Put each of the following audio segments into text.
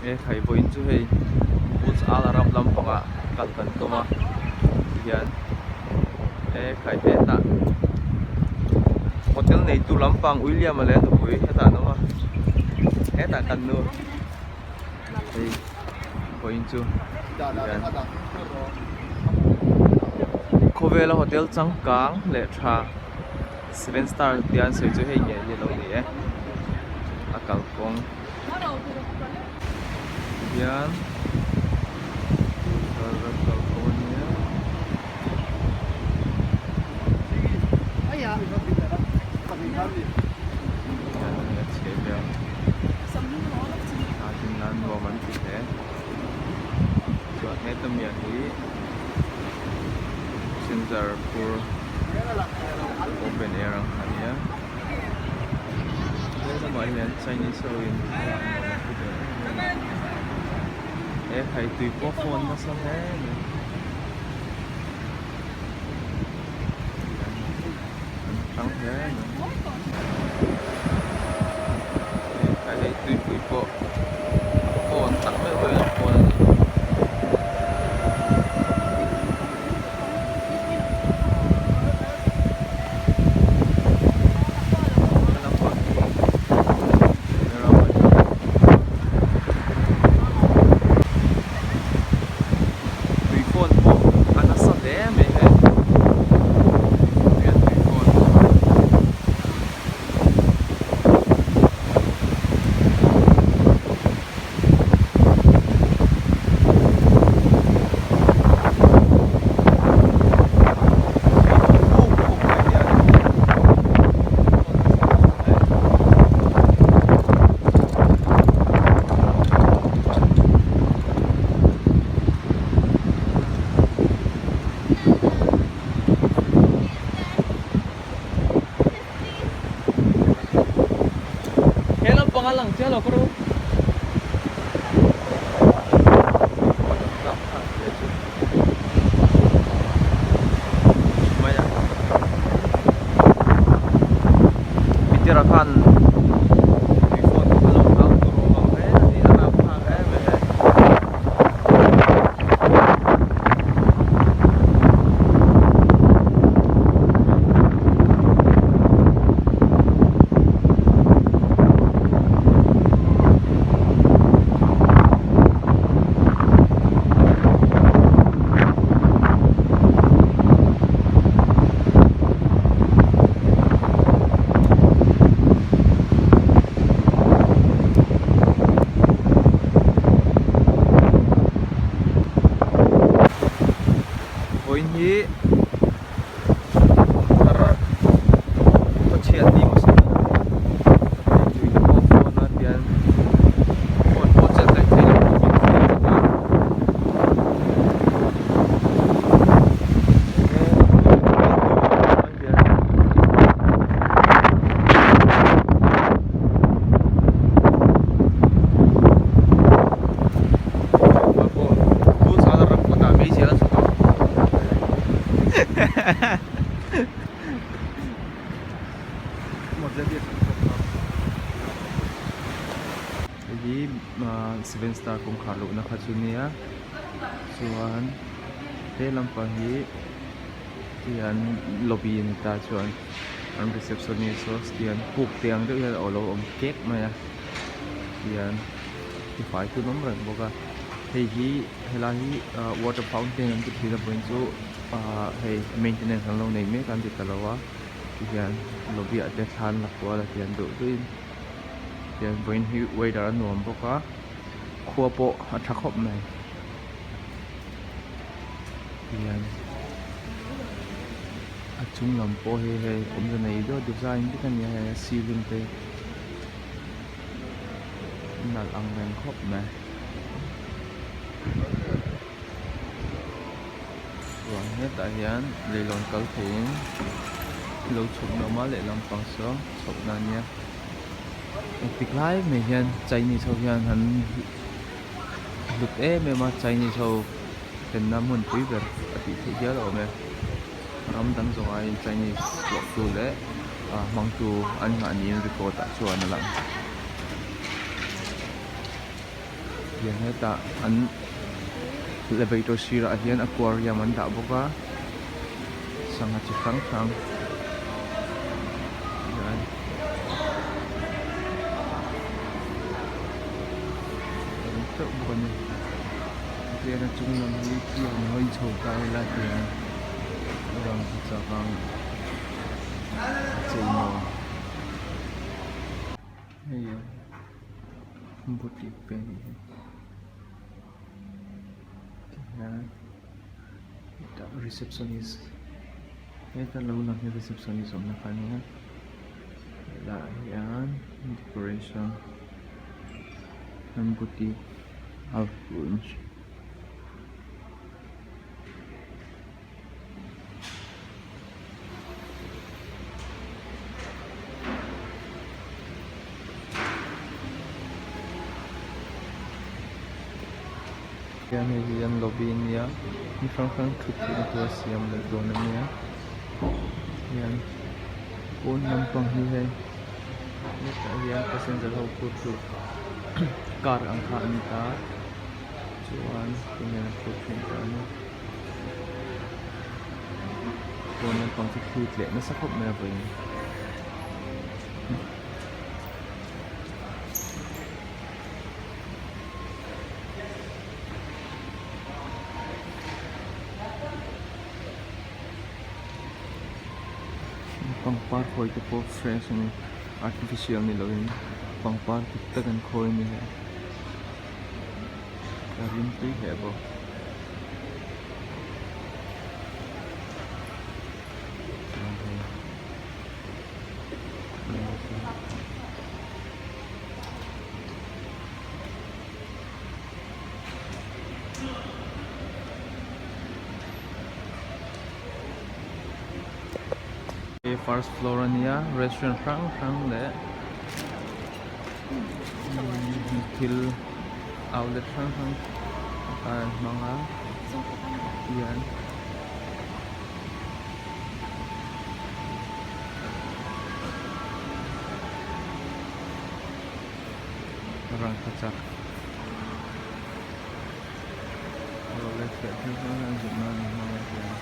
E khai vawiin chu hei Burj Al Arab lampangah kal kan tum a tihian e khai hetah hotel neitu lampang William a leh a nupui hetah an awm a hetah kan nu hei vawiin chu tihian khawvela hotel changkang leh tha. Seven star tia an sawi chu hei ngei hi a lo ni e a kalkawng hian kalkawng a nia. Hian a chheh vel a din nan nuam an ti hle chuan heta miah hi Chinzar pur open air ang kha ania helamah hian Chinese ho in thlalak nuam an ti ve em em a he khai tui pawh fawn nasa hle mai an tang hle mai he khai hei tuipui pawh a fawn tak meuh meuhin a fawn a ni. Tui fawn pawh a nasa hle mai hei tui fawn. He lampang a lang chiah lo ka ru. Pitera khan tui phone kha lo hmang tur awm ang hle a ni a rapthlak em mai hei. Vawiin hi thar khawchhiat ni hmasa ber a ni a hei tui te pawh phone a tian phone pawh chet daih theih loh khawpin tui a tling a. Hei hi seven star kawngkhar luhna kha chu nia chuan he lampang hi tihian lobby a ni ta chuan an receptionist saw tihian puk te ang deuh hian alo awm kek mai a tihian tifai tu an awm reng bawk a hei hi helai hi ah water fountain an ti thin a vawiin chu ah hei maintenance an lo nei mek a an ti ta lo a tihian lobby ah te thla an la kual a tihian duh duh in tihian vawiin hi weather a nuam bawk a khua pawh a tha khawp mai. Hian a chung lam pawh hi hei awmze nei deuh design vek a ni a hei a ceiling te nalh ang reng khawp mai chuan hetah hian leilawn kal theiin lo chhukna a awm a lehlam pang saw chhohna a nia engtik lai mai hian chinese ho hian an. Hlut em em a Chinese ho thlenna hmun pui ber a tih theih hial a awm e ram dang zawng aiin Chinese tlawhtu leh ah hmangtu an nghah niin record ah chuan a lang. Tiang hetah an elevator sirah hian aquarium an dah bawk a sangha chi hrang hrang hian a awm teuh bawk a ni tihian a chung lam hi khi an hawi chho ta ila tihian rangkachak ang a chei mawi. Hei boutique te anih hi tihian hetah receptionist heta lo lang hi receptionist awmna kha ania helaiah hian decoration an boutique alfunj. Hian hei hi an lobby ania mi hrang hrang thut theihna tur a siam leh dawn ania hian pawn lampang hi hei hetah hian passenger ho phur tur car ang kha a ni ta chuan tunge an phur thin ta a ni. Pawn lampang chu thli tleh nasa khawp mai a vawiin. Pangpar khawi te pawh fresh a ni artificial ni lovin pangpar dik tak an khawi a ni hei. A rim tui hle bawk. Chuan hei Hei first floor ania restaurant hrang hrang leh thil outlet hrang hrang atan an hmang a hian rangkachak rolex leh thil hrang hrang zawrh nan an hmang a hian.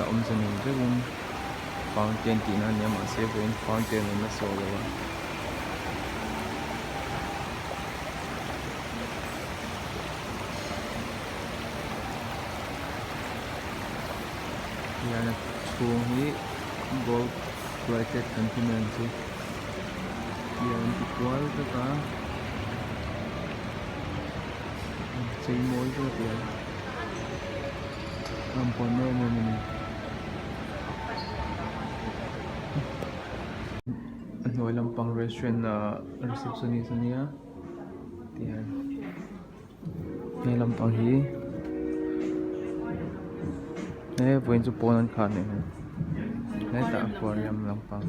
Ka awmze nei deuhin fountain tihna a ni a mahse vawiin fountain an la sawi lo a. Hian a chhung hi gold plated kan ti mai ang chu. Tiang an ti kual vek a an chei mawi vek a tiang a an pawn em em a ni a hnuai lampang restaurant ah receptionist ania tiang he lampang hi he vawiin chu pawn an khar nih hmel hetah aquarium lampang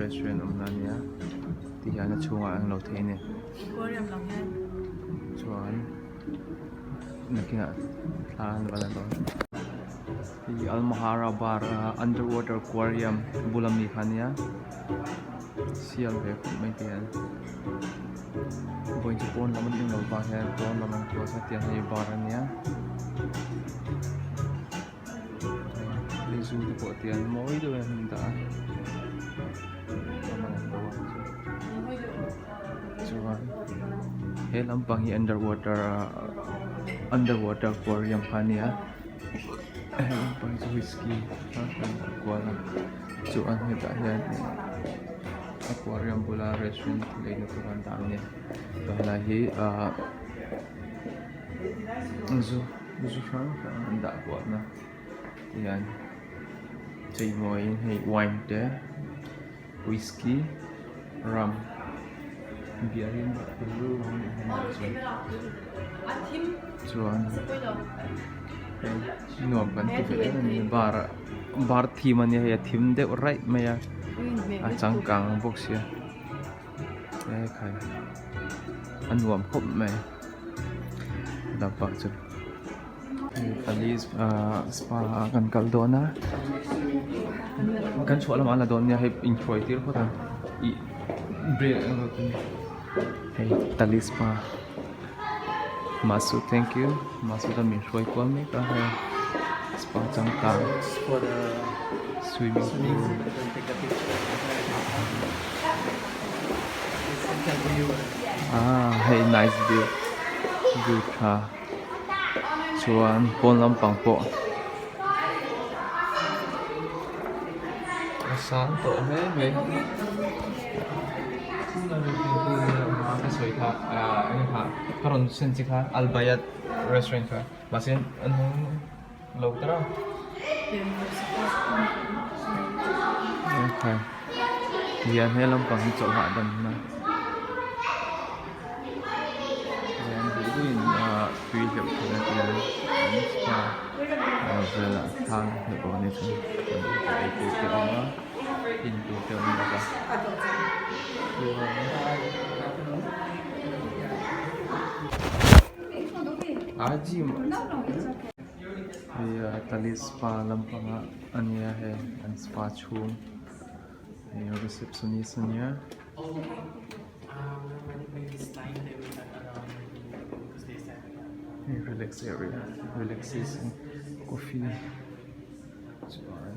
restaurant awmna ania tihian a chhungah an lo thei a ni chuan nakinah thla an va la dawn hei almahara bar a underwater aquarium bula mi kha ania. Sial ve khawp mai te hian vawiin chu pawn lam a ding lo vang hian pawn lam an close a tiang hei bar ania hei zu te pawh tiang mawi deuh in an han dah a a man an lo ang chu chuan he lampang hi underwater underwater aquarium kha ania he lampang chu whisky hrang hrang a kual a. Chuan hetah hian aquarium bula restaurant leina tur an dah a ni chuan helai hi ahh zu zu hrang hrang an dah kualna tihian chei mawiin hei wine te whisky rum beer hi an dah tel luau a nih hmel chuan hei nuam kan ti ve em a ni bar ah. Bar thim a nia hei a thim deuh raih mai a a changkang bawk sia ekhai a nuam khawp mai lampang chu. Pali spa ah kan kal dawn a kan chhuah lamah an la dawn nia hei inhruai tir phawt ang ih hei tali spa mahse thank you mahse chuan min hruai kual mek a hei spa changkang swimming pool. Ah hei nice view view tha chuan pawn lampang pawh a sang tawh hle mai ka sawi kha ah eng kha ka rawn sen chi kha albayat restaurant kha mahse an hawng lo ta a hian he lampang hi chawlh hahdam na hian duh duhin ah tui hleuh theih a tia an spa ah velah thla hleuh bawk a ni chuan ei tur te a awm a in tur te a awm bawk a chuan a gym Hei a tali spa lampanga a nia hei an spa chhung hei receptionist a nia. Hei relax area relaxation coffee chuan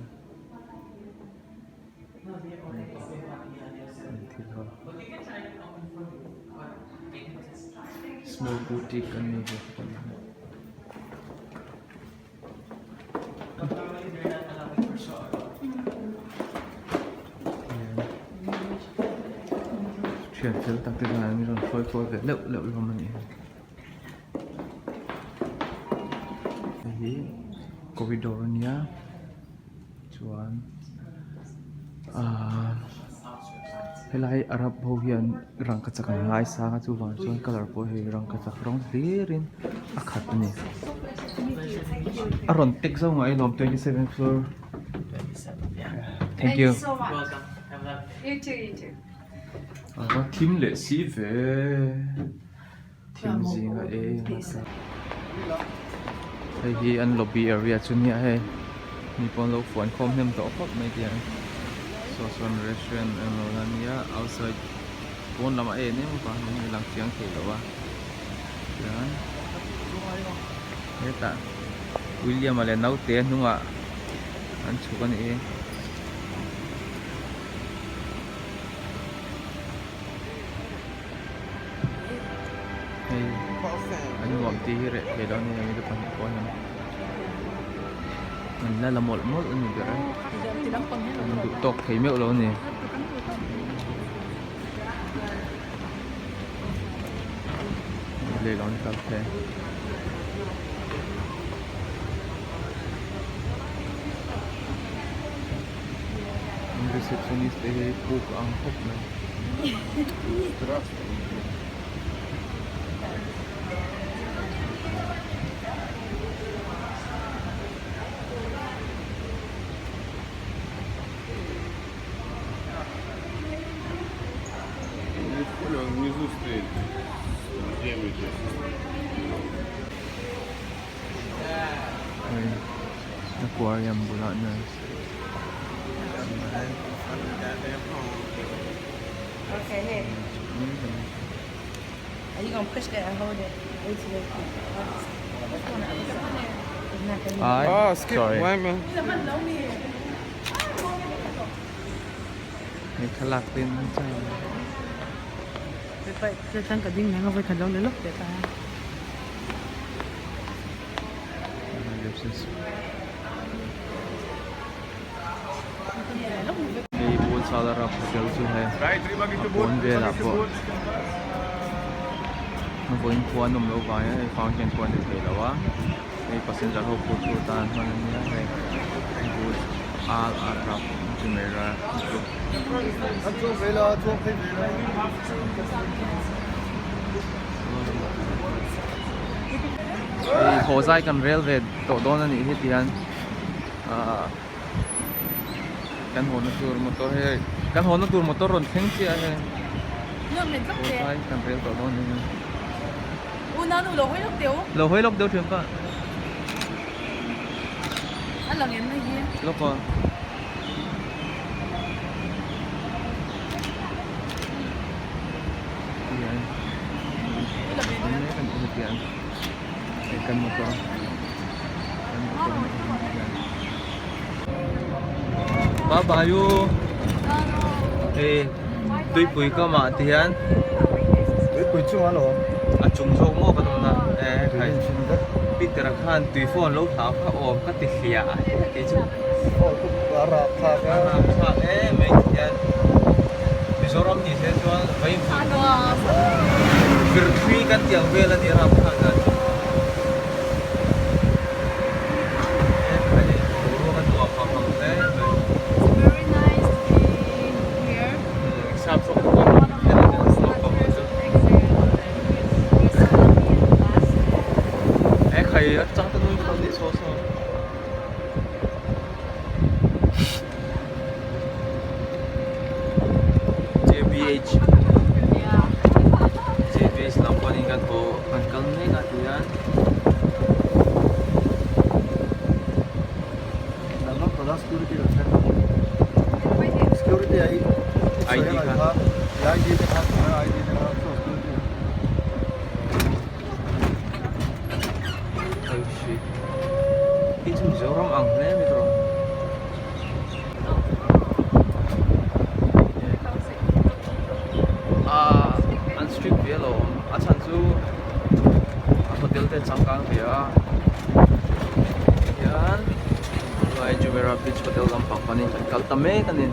an thil ho small boutique an nei bawk a ni. Thian fel tak te chuan an rawn hruai kual ve leuh leuh hlawm a ni. Hei hi corridor a nia chuan ahh helai Arab ho hian rangkachak an ngaisang a chuvang chuan colour pawh hei rangkachak rawng hlirin a khat a ni a rawn tek zo ngai alawm 27 floor thank you a va thim leh si ve. Thim zinga eng a tla. Hei hi an lobby area chu nia hei mi pawh an lo fuan khawm hnem tawh khawp mai tiang saw sawn restaurant eng lo la nia outside pawn lamah en em avang hian a lang chiang thei lo a tiang hetah William a leh naute a hnungah an chhuk a nih hi. Hei an nuam tih hi reh thei lo a ni hemi te pahnih pawh hian an la la mawlh mawlh a ni ber a an duh tawk thei meuh lo a ni. Lehlam kal phei. Receptionist te hi cook a ang khawp mai. Hei aquarium bulah hian Ai sorry. Hei thlalak te an chai a. Hei Burj Al Arab hotel chu hei a pawn velah pawh a vawiin khua an awm loh vangin hei fountain pawh a ni thei lo a hei passenger ho phur tur tan hman a nia hei Burj Al Arab Jumeirah group. Hei haw zai kan rel ve tawh dawn a nih hi tihian ahh kan haw na tur motor hei kan haw na tur motor rawn thleng chiah a hei haw zai kan rel tawh dawn a ni. Lo hawi lawk deuh thian pah. Lawk a. Tihian an mek a nih hi tihian hei kan motor kan motor a nih hi tihian. Bye bye u hei tuipui kamah tihian Tuipui chung alawm. A chung zawk maw ka tum na e khai Peter-a khan tui phone lo hlau kha awm ka ti hliah a kei chu. A rap thlak a. A rap thlak em mai ti hian Mizoram ni se chuan vai vir thui kan tih ang vel a ni a rap thlak dan chu. He khai boruak a nuam ang ang hle mai. It's very nice to be here. Sap zawk pawh an awm hian an naupang ho chu. He khai a chang ta nui kha ni saw saw. JBH JBH lam panin kan haw kan kal mek a tihian Security ID kha ID te kha ID te kha security Oh shit. Hi chu Mizoram ang hle mai tawh. Ah, an strict ve alawm. A chhan chu a hotel te changkang ve a. Hian Dubai Jumeirah Beach Hotel lampang panin kan kal ta mek a ni.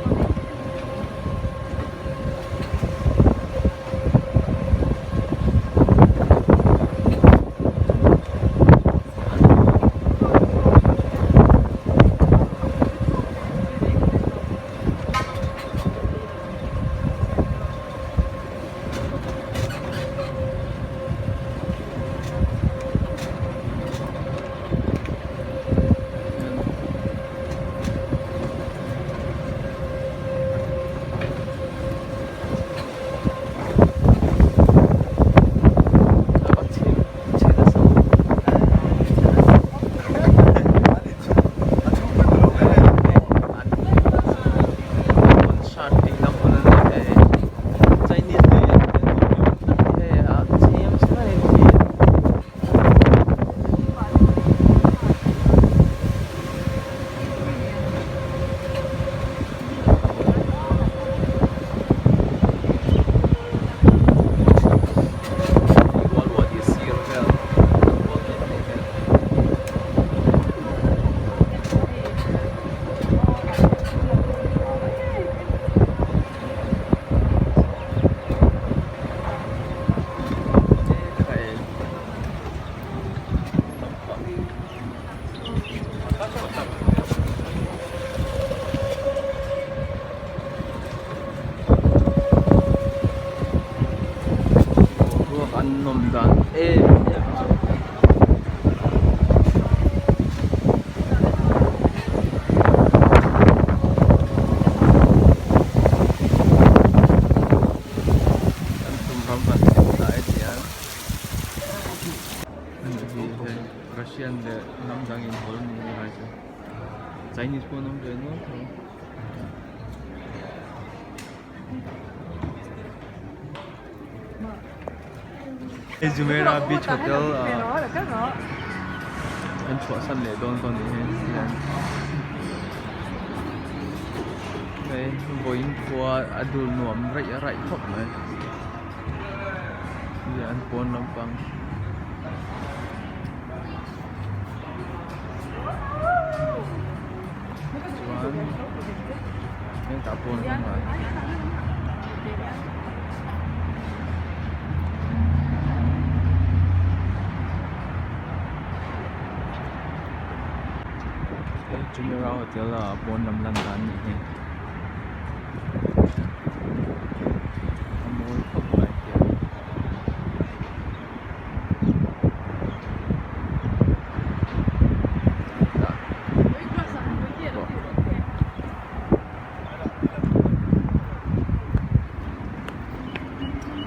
Boruak an nawm dan em em chu. Kan tum ram kan thleng ta e tiang. Russian leh hnam dang inhawl a ni lai chu Chinese pawh an awm ve nual tho. Hei Jumeirah Beach Hotel ah an chhuahsan leh dawn tawh a nih hi tihian hei vawiin khua a dul nuam raih raih khawp mai. Hei an pawn lampang chuan hetah pawn rawng ah hei Jumeirah hotel ah pawn lam lan dan a nih hi. A mawi khawp mai hian hetah pawh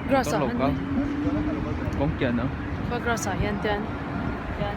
Grass ah kawng kian ang grass ah hian ten hian.